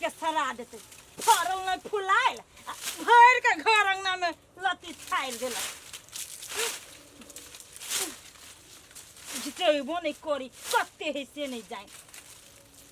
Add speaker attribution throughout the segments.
Speaker 1: के सरा देतै। फड़ल नहि फुलायल आ भरि के घर अंगना में लत्ती छाड़ि देलक। झिटेबो नहि करी, कते है से नहि जानि।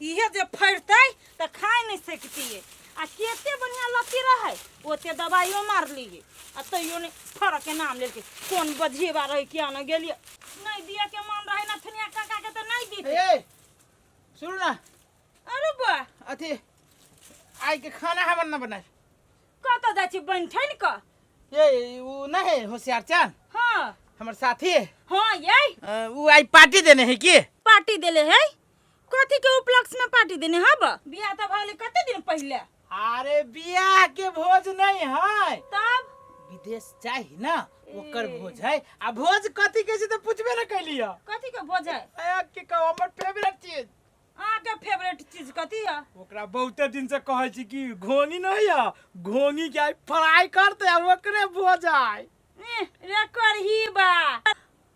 Speaker 1: इहे जे फड़तै तऽ खाइ नहि सकतियै। आ कते बढ़िआँ लत्ती रहै, ओते दबाइयो मारलियै आ तैयो नहि फड़ऽके नाम लेलकै। कोन बझेबा रहै किया ने गेलियै। नहि दिअ के मन रहै नथुनिया काका के तऽ नहि दितै।
Speaker 2: ए सुनू ना।
Speaker 1: अरे बा,
Speaker 2: अथी आइ के खाना हमर न बनाए।
Speaker 1: कतऽ जाइ छी बनि ठानि कऽ?
Speaker 2: ए उ न है होशियार चान?
Speaker 1: हाँ।
Speaker 2: हमर साथी है।
Speaker 1: हाँ ये।
Speaker 2: उ आई पार्टी देने है की?
Speaker 1: पार्टी देले है? कथी के उपलक्ष्य में पार्टी देने हब? बियाह तऽ भऽ गेलै कते दिन पहिले।
Speaker 2: अरे बियाह के भोज नहीं है।
Speaker 1: तब?
Speaker 2: विदेश चाही ना ओकर भोज है। आ भोज कथी के छै तऽ पूछबे न कैली है।
Speaker 1: कथी के भोज है?
Speaker 2: ए, की कहू, हमर फेवरेट चीज।
Speaker 1: अहाँके फेवरेट चीज कथी है?
Speaker 2: ओकरा बहुते दिन से कहै छी कि घोंगी नहीं है, घोंगी के आइ फ्राई करते आ ओकरे भोज आइ।
Speaker 1: एह, रे करही बा।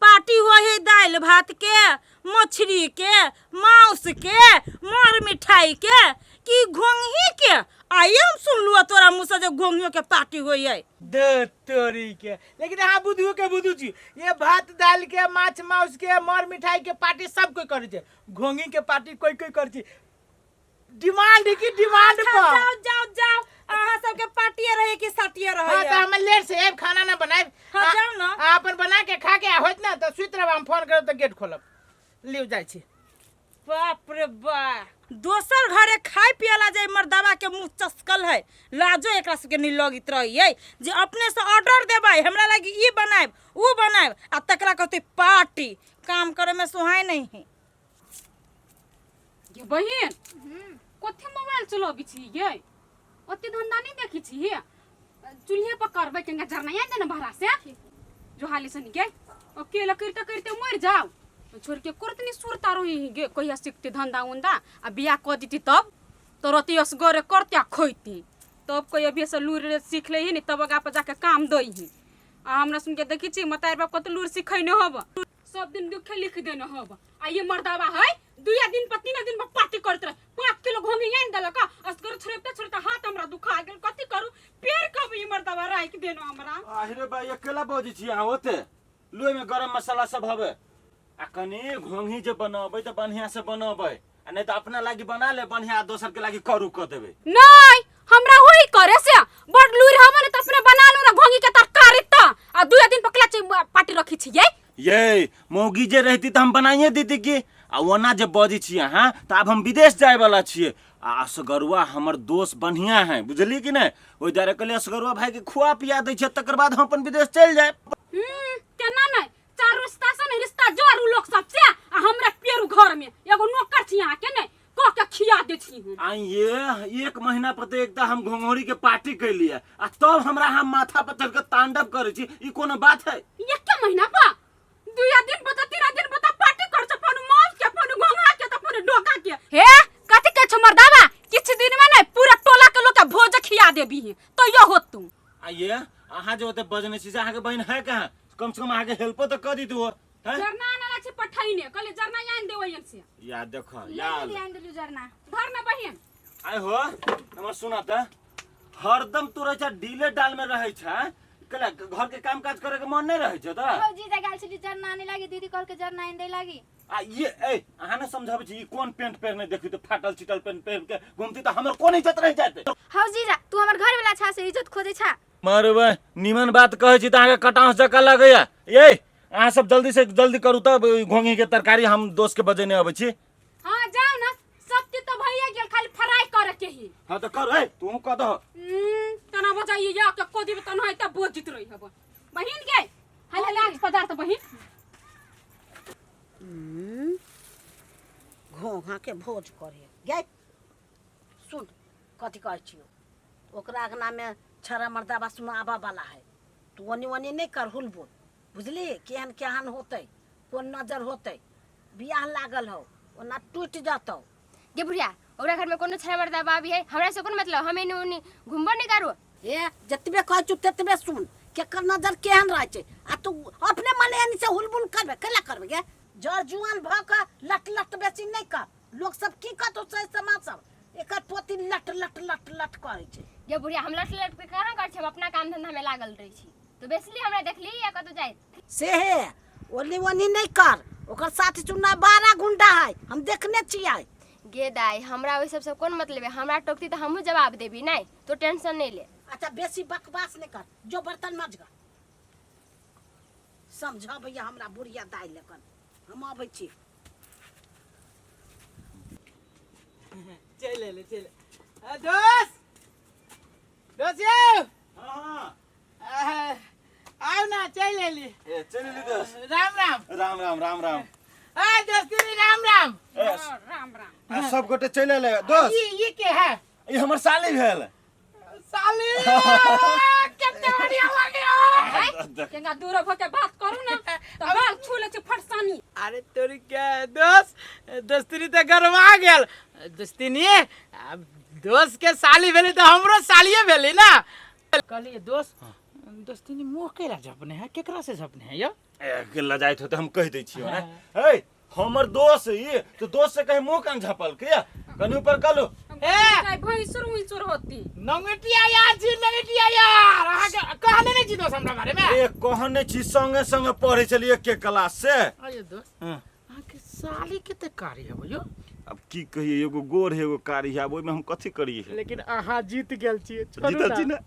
Speaker 1: पार्टी हो है दालि भात के, मछली के, मांस के, मर मिठाई के कि घोंघी के? आइए हम सुनलू तोरा मुँह से जे घोंघियो के पार्टी होई है।
Speaker 2: दे तोरी के, लेकिन अहाँ बुधू के बुधू छी, ये भात दालि के, माछ मांस के, मर मिठाई के पार्टी सब कोई करै छै, घोंघी के पार्टी कोई कोई करै छै। डिमांड की डिमांड
Speaker 1: अच्छा,
Speaker 2: पर।
Speaker 1: जाओ जाओ जाओ, अहाँ सबके पार्टिए रहे कि साटिए रहे?
Speaker 2: हाँ, तो हम लेट से आएब, खाना ना बनाएब।
Speaker 1: हाँ, जाओ ना।
Speaker 2: आ, अपन बना के खा के आ होत ना तो सुति रहब, हम फोन करब तो गेट खोलब। लियो जाइ छी।
Speaker 1: बाप रे बा, दोसर घरे खाय पियला जाय मर्दावा के मुंह चसकल है। लाजो एकरा सबके नहीं लगैत रही जे अपने से ऑर्डर देबै, हमरा लागी ई बनाएब ऊ बनाएब, आ तकरा कहते पार्टी। काम करे में सुहाय नहीं है।
Speaker 3: गे बहिन, कथी मोबाइल चलबै छी गे? ओते धंधा नहीं देखै छी हे। चूल्हे पर करबै केंगा जरना आनि दे ने भाड़ा से जो हाली सन गे। अकेला करिते करिते मरि जाओ छोड़ के करतनी सुरता रही गे। कहिया सीखती धंधा उंधा आ बियाह कऽ देती तब तो रति असगरे करते आ खैती। तब कहिया अभी से लूर सीख ले ही नहीं तब आगा पर जाके काम दै ही। आ हमरा सुन के देखै छी मतार बाप कत लूर सिखैने हब, सब दिन दुखे लिख देने हब। आ ये मर्दावा है दुया दिन पर तीन दिन पर पार्टी करत रहे। 5 किलो घोंघी आनि देलक, असगर छोड़ते छोड़ते हाथ हमरा दुखा गेल। कथी करू पेड़ कब ई मर्दावा राखि देनो हमरा।
Speaker 4: आहिरे बा, अकेला बजै छी अहाँ ओते? लोई में गरम मसाला सब हवे। आ कनी घोंघी जे बनबै तऽ बढ़िया से बनबै, आ नहीं तऽ अपना लागी बना ले बढ़िया, आ दोसर के लागी करू कऽ देबै।
Speaker 3: नहीं हमरा होई करे से बड़ लूर हम ने, त अपने बना लू ना घोंघी के तरकारी त। आ दुया दिन पकला पार्टी रखी छियै।
Speaker 4: ये मौगी जे रहती तऽ हम बनाइए देती की। आ ओना जे बजै छी अहाँ तऽ आब हम विदेश जाय वाला छियै। आ असगरुआ हमर दोस्त बढ़िया है, बुझलियै कि नहि? ओहि दुआरे कहलियै असगरुआ भाई के खुआ पिया दै छियै, तकर बाद हम अपन विदेश चलि जायब।
Speaker 3: केना नहि, चार रिश्ता से नहि रिश्ता जोड़ू लोग सबसे, आ हमरा पेरू घर में एगो नौकर छी अहाँ के नहि कह के खिया दै छी हम।
Speaker 4: आ ये एक महीना पर तऽ एकटा हम घोंघोरी के पार्टी कैलियै, आ तब हमरा अहाँ माथा पर चढ़ के तांडव करै छी, ई कोनो बात है?
Speaker 3: एके महीना पर दुया दिन पर तीन दिन पर पार्टी कर छ, अपन मांस के, अपन घोंघा के, अपन डोका के। हे कथि कहै छ मर्दावा, किछ दिन में नै पूरा टोला के लोग के भोज खिया देबी तो यो होत तू।
Speaker 4: आ ये अहाँ जे ओते बजने छी से अहाँ के बहिन है कहाँ? कम से कम अहाँ के हेल्पो तऽ कऽ दीतू हो, हैं?
Speaker 3: जरना आनला छै पठाइने, कहले जरना आनि देबै एन से।
Speaker 4: या देखो,
Speaker 5: ले
Speaker 4: या
Speaker 5: दीदी, आनि देलू जरना।
Speaker 3: धर ना बहिन।
Speaker 4: आइ हो, हमर सुना तऽ हरदम तू रहै छ डीले डाल में रहै छ, कला घर के काम काज करे के मन नहीं रहै छ तऽ?
Speaker 5: हौ जीजा गेल छली जरना आने लागी, दीदी कहलकै जरना आनि दै लागी।
Speaker 4: आ ये ए अहाँ ने समझाबै छी ई कोन पेंट पहिरने देखी तऽ फाटल चिटल पेंट पहिर के घुमती तऽ हमर कोन इज्जत रहि जायत?
Speaker 5: हौ जीजा, तू हमर घर वाला छा से इज्जत खोजै छा।
Speaker 4: मरबै निमन बात कहै छी तऽ अहाँके कटाउस जकाँ लगैया। ये अहाँ सब जल्दी से जल्दी करू तब घोंघी के तरकारी, हम दोस्त के बजेने अबै छी।
Speaker 3: हाँ जाओ ना, सब चीज तो भइए गेल, खाली फ्राई करे के ही।
Speaker 4: हाँ तो कर, ए तू कह दह।
Speaker 3: तना बजाइए या के को दिबे तना त बोजित रही हब। बहिन गे, हले लाज पदार्थ बहिन।
Speaker 6: घोंघा के भोज करे गे। सुन कथी कहै छियौ, ओकरा अंगना में छड़ा मर्दाबा सुनाबऽ वाला है, तू ओनी ओनी नहीं कर हुलबुल, बुझली? केहन केहन होतै, कोन नजर होतै, बियाह लागल हौ ओना टूटि जतौ।
Speaker 5: गे बुढ़िया, ओकरा घर में कोनो छड़ा मर्दाबा भी है, हमरा से कोन मतलब, हम एने ओने घुमबो नहीं करू।
Speaker 6: ए जतबे कहै छु ततबे सुन, केकर नजर केहन रहै छै, आ तू अपने मने एनी से हुलबुल करबे केला करबे गे? जर जुआन भऽ कऽ लट लट बेसी नहि कर, लोक सब की कहतौ से समाज सब, एकर पोती लट लट। करै छै।
Speaker 5: ये बुढ़िया, हम लट लट के कहाँ करै छी? हम अपना काम धंधा में लागल रहै छी। तो बेसली हमरा देखली या कतौ जाइत
Speaker 6: से हे, ओनी ओनी नहि कर। ओकर साथी चुन्ना 12 गुंडा है, हम देखने छियै।
Speaker 5: गे दाई, हमरा ओहि सबसँ कोन मतलब है? हमरा टोकती तऽ हमहूँ जवाब देबी। नहि तो टेंशन नहि ले।
Speaker 6: अच्छा, बेसी बकवास नहि कर, जो बर्तन मज ग। समझबैया हमरा बुढ़िया दाइ लेकन। हम अबै छी।
Speaker 2: चलि एलै, चलि। दोस्त, दोस्त यौ।
Speaker 4: हाँ।
Speaker 2: आउ ना, चलि एली।
Speaker 4: ए, चलि एली दोस्त।
Speaker 2: राम राम।
Speaker 4: राम राम, राम राम।
Speaker 2: आ दोस्ती, राम राम।
Speaker 4: ए,
Speaker 3: राम राम।
Speaker 4: आ, सब गोटे चलि एलै दोस्त।
Speaker 2: ई के है?
Speaker 4: ई हमर साली भेल।
Speaker 2: साली, कते बढ़िया लगे।
Speaker 3: केंगा दूर भ के बात करू ना तऽ बाल छू ले छै फटसानी।
Speaker 2: अरे तोरी के दोस्त, दोस्ती तऽ गरमा गेल। दोस्ती, अब दोस्त के साली भेलै तऽ हमरो सालिए भेलै ना। कहलिए दोस्त, दोस्ती मुँह केला झपने है? केकरा से झपने है यो?
Speaker 4: ए, के लजाइत होते, हम कहि दै छियौ ने। ए, हमर दोस्त ई तो दोस्त से कहीं मुंह कान झपल के कनी ऊपर कलू।
Speaker 2: ए!
Speaker 3: चाहे भैंसुर उइसुर होती।
Speaker 2: नंगटिया यार जी, नंगटिया यार, अहाँके कहने नहीं छी दोस्त हमरा बारे में?
Speaker 4: ए, कहने छी, संगे संगे पढ़े छलियै एके क्लास से।
Speaker 2: अरे दोस्त,
Speaker 4: हाँ।
Speaker 2: अहाँके साली कते कारी है यो?
Speaker 4: अब की कहिए, एगो गोर है, एगो कारी है। अब ओहिमे हम कथी करिए?
Speaker 2: लेकिन अहाँ जीत गेल छियै, छोड़ू।
Speaker 4: जीतल
Speaker 2: ना।
Speaker 4: छी ने?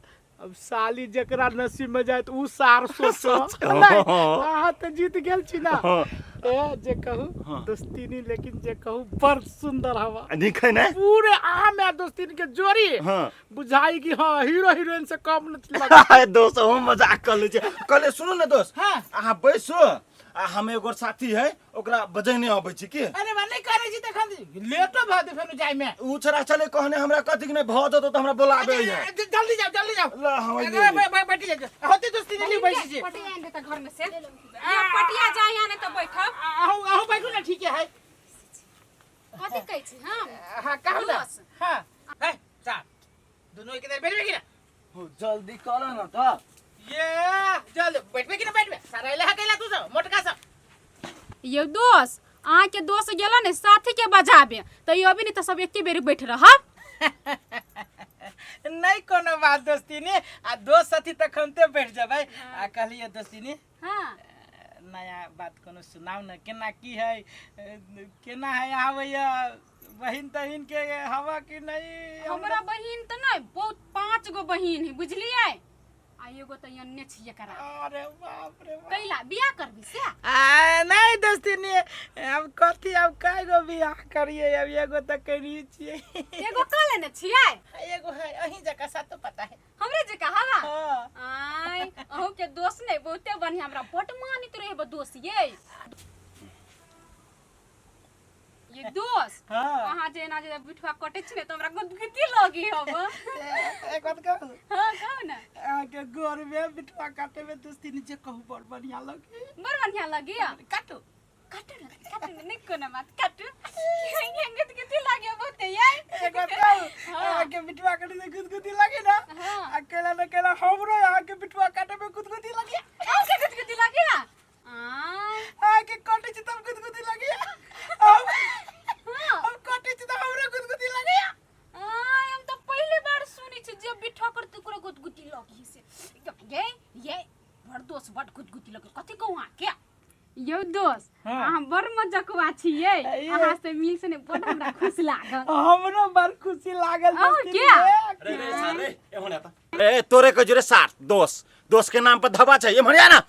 Speaker 2: अब साली जकरा नसीब में जाए उ सार सोच।
Speaker 4: सोच।
Speaker 2: अहाँ तऽ जीत गेल छी ना।
Speaker 4: हाँ।
Speaker 2: ए, जे कहू
Speaker 4: हाँ।
Speaker 2: दोस्ती नहीं, लेकिन जे कहू बड़ सुंदर हवा।
Speaker 4: नीक है ने?
Speaker 2: पूरे अहाँ में दोस्ती के जोड़ी
Speaker 4: हाँ।
Speaker 2: बुझाई कि हाँ, हीरो हीरोइन से कम नहीं लगे।
Speaker 4: दोस्त, हम मजाक कर लै छियै। कहले सुनू ने दोस्त।
Speaker 2: हाँ।
Speaker 4: अहाँ बैसू आ हम एगो साथी है, ओकरा बजेने अबै छी की।
Speaker 2: अरे बा, नहीं करे छी तखन लेटो भऽ जेतै फेनु जाय में।
Speaker 4: उ छोरा छलै कहने हमरा, कथी नहि भऽ जेतौ तऽ हमरा बोलाबे है।
Speaker 2: जल्दी जाओ, जल्दी जाओ।
Speaker 4: ला, हम
Speaker 2: अरे,
Speaker 4: अइलियै।
Speaker 2: बैठ जाओ, होते दोस्ती नहीं बैठ छी।
Speaker 3: पटिया आनि देता घर में से या पटिया जाय आने तऽ बैठब।
Speaker 2: अहूँ, अहूँ बैठू ना, ठीक है।
Speaker 3: कथी कहै छी हम?
Speaker 2: हाँ, कहू ना।
Speaker 3: दोस्त।
Speaker 2: हाँ, है साहब, दोनों एक इधर बैठबे कि ना?
Speaker 4: हो, जल्दी कर न तऽ।
Speaker 2: ये जल्दी बैठबे कि ना? बैठबे सारा इला कैला तू सब मोटका सब।
Speaker 3: यौ दोस्त, अहाँके दोस्त गेलो ने साथी के बजाबे, तऽ ई अभी नहि तऽ सब एके बेर बैठ रहब।
Speaker 2: नहीं कोनो बात दोस्ती ने, आ दोस्त साथी तखनते बैठ जेबै। आ कहलिए दोस्ती ने,
Speaker 3: हाँ।
Speaker 2: नया बात कोनो सुनाउ ने, केना की है, केना है आबैया, बहिन तहिन के हवा कि नहीं?
Speaker 3: हमरा बहिन तऽ नहि बहुत, 5 गो बहिन है, बुझलियै? आ एगो तऽ अन्य छियै करा।
Speaker 2: अरे बाप रे बाप।
Speaker 3: कैला बियाह करबी से?
Speaker 2: आ नहीं दोस्ती ने, अब कथी, अब कय गो बियाह करिए? अब एगो तऽ करी छियै।
Speaker 3: एगो कऽ लेने छियै?
Speaker 2: एगो है, अहीं जकाँ सातो पता है।
Speaker 3: हमरे जकाँ हवा?
Speaker 2: हाँ।
Speaker 3: आय, अहूँ के दोस्त ने बहुते बढ़िया, हमरा बड मानित रहे दोस्त। ये दोस्त।
Speaker 2: हाँ।
Speaker 3: अहाँ जे एना जे बिठुआ कटै छी ने तऽ हमरा गुदगुदी लगी हब।
Speaker 2: एक बात कहू?
Speaker 3: हाँ, कहू ने।
Speaker 2: अहाँके गोर में बिटुआ काटे में दोस्ती ने जे कहू बड़ बढ़िया लगे।
Speaker 3: बड़ बढ़िया लगी।
Speaker 2: काटू।
Speaker 3: काटू ने, काटू ने, नहि कोनो बात, काटू। गुदगुदी लागे बहुते ये।
Speaker 2: एक बात कहू?
Speaker 3: हाँ।
Speaker 2: अहाँके बिटुआ काटे में गुदगुदी लगे ना?
Speaker 3: हाँ।
Speaker 2: आ केला न केला हमरो अहाँके बिटुआ काटे में गुदगुदी लगे।
Speaker 3: अहाँके गुदगुदी लगे? आय।
Speaker 2: अहाँके काटे छी तब गुदगुदी लगे। हम
Speaker 3: हाँ।
Speaker 2: हम काटे छी तब हमरो गुदगुदी लगे।
Speaker 3: आय, हम तऽ पहले बार सुनै छी जे बिठा कर तोरा गुदगुदी लगी से। ये बड़ दोस्त, बड़ गुदगुदी लगे, कथी कहू अहाँके? यौ दोस्त,
Speaker 2: हाँ।
Speaker 3: अहाँ बड़ मजकवा छियै।
Speaker 2: ये।
Speaker 3: अहाँ से मिल से ने बड़ हमरा खुश लागल।
Speaker 2: हमरो बड़ खुशी लागल
Speaker 3: और
Speaker 2: दोस्ती
Speaker 3: क्या?
Speaker 2: ने।
Speaker 4: रे रे सार रे, एमहर आता। ए, तोरे के जोरे सार, दोस्त, दोस्त के नाम पर धबा छै, एमहर आ ना।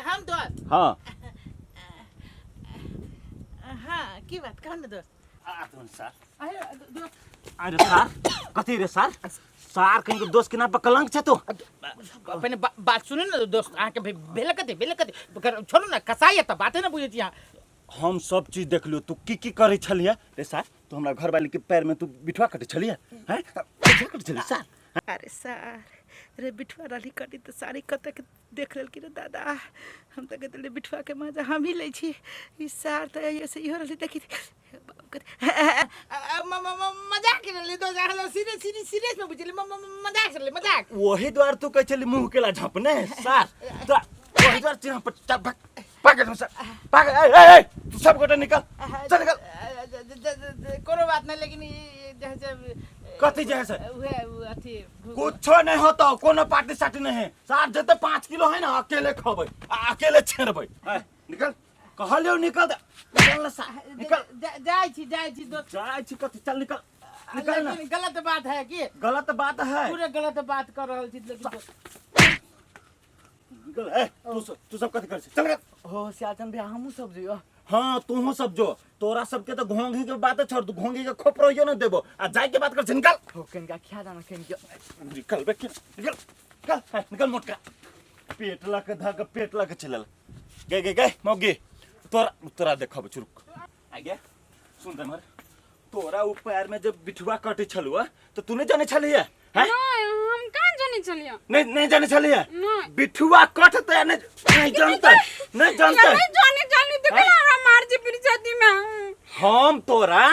Speaker 2: हम दोस्त?
Speaker 4: हाँ।
Speaker 2: हाँ, की बात, कहू ने दोस्त।
Speaker 4: आ तुम सार।
Speaker 2: अरे दोस्त।
Speaker 4: अरे सार, कथी रे सार? सार कहीं के दोस्त के नाम पर कलंक छै तो।
Speaker 2: पहिने बात सुनू ने दोस्त, अहाँके भेल कथी, भेल कथी? छोड़ू ने, कसाई तऽ बाते ने बुझै छी अहाँ।
Speaker 4: हम सब चीज देखलियो, तू की की करै छलियै रे सार? तू हमरा घरवाली के पैर में तू बिठवा कटै छलियै हैं? बिठवा कटै छलियै सार?
Speaker 2: अरे सार रे, बिठुआ रहली कटी तऽ सारी कतऽ के देख लेलखिन रे दादा। हम तऽ कहते बिठुआ के मजा हम ही लै छी, ई सार तऽ ऐसे इहो रहली देखी। मजाक रहली दोस्त, सीरियस सीरियस सीरियस में बुझली, मजाक रहली, मजाक।
Speaker 4: वही द्वार तू कहै छली मुंह केला झपने सार, तो वही द्वार चिन्ह पर चल भाग भाग एहिठाम से, भाग। ए ए ए, तू सब गोटे निकल, चल निकल।
Speaker 2: कोनो बात नहीं, लेकिन ई जे छै
Speaker 4: कथी जे है से
Speaker 2: उहे उ अथी
Speaker 4: कुछो नहीं होता, कोनो पार्टी साटी नहीं है। सार जते 5 किलो है ना अकेले खबै आ अकेले छेड़बै। ए, निकल कहलियो, निकल दे, निकल ना सा, निकल।
Speaker 2: जाइ छी, जाइ छी दोस्त।
Speaker 4: जाइ छी कथी? चल निकल, निकल ना।
Speaker 2: लेकिन गलत बात है कि
Speaker 4: गलत बात है,
Speaker 2: पूरे गलत बात कर रहल छी लेकिन
Speaker 4: निकल। ए तू सब कथी कर छी? चल निकल।
Speaker 7: हो सियाचन भैया, हमहूँ सब जइयो।
Speaker 4: हाँ तूहो सब जो, तोरा सबके तो घोंघी के बात छोड़, तू घोंघी के खोपरोइयो ना देबो आ जाय के बात कर छी। निकल।
Speaker 7: हो कनिका खिया दाना कनिका।
Speaker 4: निकल बे, निकल निकल, ए, निकल। मोटका पेट लग धक पेट लग चलल गए गए गए मौगी। तोरा तोरा देखब चुरुक आ गया। सुन दे मर, तोरा उ पैर में जब बिठुआ कटे छलुआ तो तू नहीं जाने छलिए हैं?
Speaker 3: नहीं, हम कहाँ जाने छलिए।
Speaker 4: नहीं नहीं जाने छलिए?
Speaker 3: नहीं।
Speaker 4: बिठुआ कटते नहीं, नहीं जानते, नहीं जानते।
Speaker 3: नहीं जाने, जाने तो
Speaker 4: हैं?
Speaker 3: हमरा मार जे फिर छाती में।
Speaker 4: हम तोरा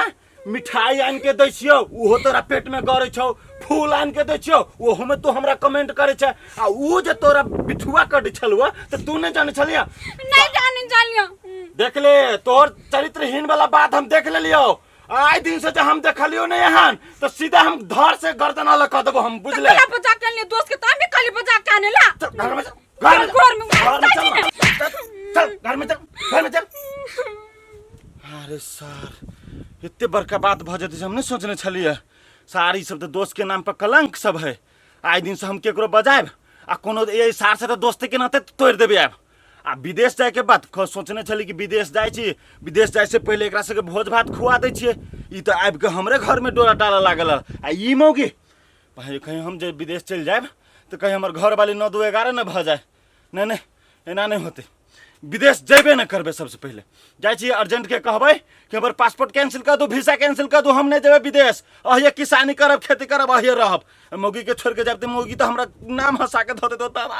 Speaker 4: मिठाई आन के दै छियौ, उहो तोरा पेट में गरै छौ। फूल आन के दै छियौ, ओहो में तू हमरा कमेंट करै छै। आ उ जे तोरा बिठुआ कटै छलुआ तऽ तू नहीं जाने छलिए?
Speaker 3: नहीं जाने छलिए।
Speaker 4: देख ले, तोहर चरित्रहीन वाला बात हम देख लेलियौ। आइ दिन से जे हम देखलियो नहीं हन तो सीधा हम धर से गर्दन अलग कर देबो हम, बुझले?
Speaker 3: कला बजा के लिए दोस्त के तो हम भी कली बजा के आने ला।
Speaker 4: चल घर में चल, घर में
Speaker 3: घर में,
Speaker 4: घर में चल,
Speaker 3: चल।
Speaker 4: चल घर में चल, घर में चल। अरे सर, एते बड़का बात भऽ जेतै से हम नहि सोचने छलियै। सार ई सब तऽ दोस्त के नाम पर कलंक सब है। आइ दिन से हम केकरो बजायब आ कोनो एहि सार से तऽ दोस्ती के नाते तोड़ि देबै आब। आ विदेश जायके बात सोचने छली कि विदेश जाइ छी, विदेश जाइ से पहिले एकरा सबके भोज भात खुआ दै छियै। ई तऽ आबि कऽ हमरे घरमे डोरा डालऽ लागल। आ ई मौगी भाई, कहीं हम जे विदेश चलि जायब तऽ कहीं हमर घरवाली 9 2 11 ने भऽ जाय। नहि नहि, एना नहि होतै, विदेश जेबे नहि करबै। सबसे पहिले जाइ छी अर्जेंट के कहबै कि हमर पासपोर्ट कैंसिल कर दू, वीसा कैंसिल कर दू, हम नहि जेबै विदेश। अहिए किसानी करब, खेती करब, अहिए रहब। मौगी के छोड़ि के जायब तऽ मौगी तऽ हमरा नाम हंसा के धऽ देतौ। तब